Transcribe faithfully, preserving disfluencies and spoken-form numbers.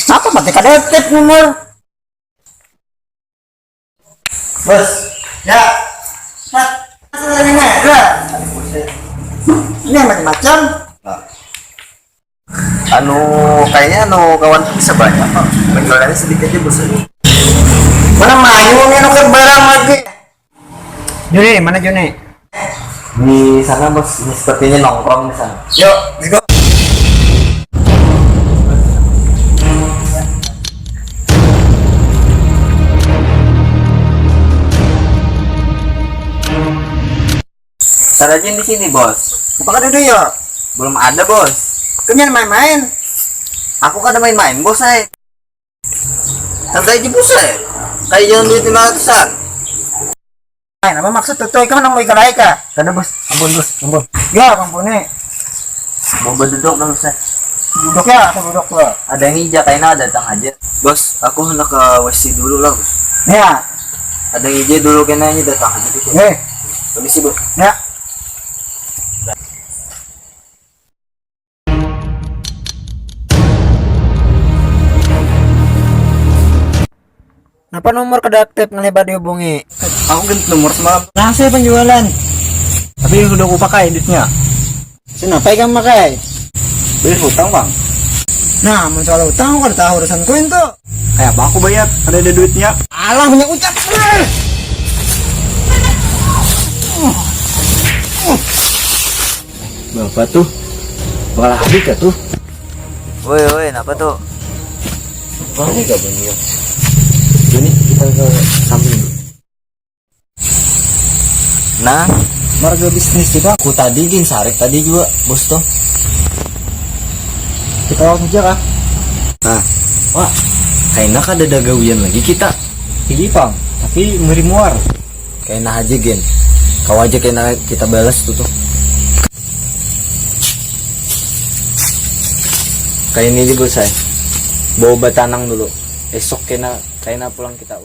Siapa mati kada tip nomor? Bos. Ya. Nah, ini ada. Ini macam-macam. Nah. Anu, kayaknya anu kawan tuh bisa banyak kok. Menjualnya sedikit aja bos. Mana mayu nih nuker barang lagi? Juni, mana Juni? Di sana bos, ini sepertinya nongkrong di sana. Yuk, let's go. Sarajin di sini bos. Apa kada ada ya? Belum ada bos. Kenyan main-main. Aku kada main-main bos saya. Santai aja bos saya. Kayak jangan duit lima ratusan. Main apa maksud tuh? Tuh, ikan nang mau ikan aja kah? Kada bos, ampun bos, ampun. Ya ampun nih. Mau berduduk dulu saya. Duduk ya, aku duduk tuh. Ada yang hijau kaina datang aja. Bos, aku hendak ke W C dulu lah bos. Ya. Ada yang hijau dulu kena ini datang aja gitu. Eh. Permisi bos. Ya. Napa nomor kada aktif ngalibat dihubungi? Aku ganti nomor semalam. Nah, saya penjualan. Tapi sudah aku pakai duitnya. Kenapa ikam pakai? Beli hutang bang. Nah, mun soal hutang aku kada tahu urusanku itu. Kayak apa aku bayar? Ada ada duitnya. Alah punya ucap. Bapak tuh bakal habis ya tuh. Woi woi, napa tuh? Bakal habis gak bunyi? Ini kita ke samping dulu. Nah, marga bisnis juga. Aku tadi gin sarik tadi juga bos tuh. Kita lawan aja kah? Nah, wah, kayaknya kada ada gawian lagi kita. Iya pang, tapi meri muar. Kena aja gen. Kau aja kena kita balas tuh tuh. Kayak ini aja bos saya. Bawa batanang dulu. Esok kena kena pulang kita.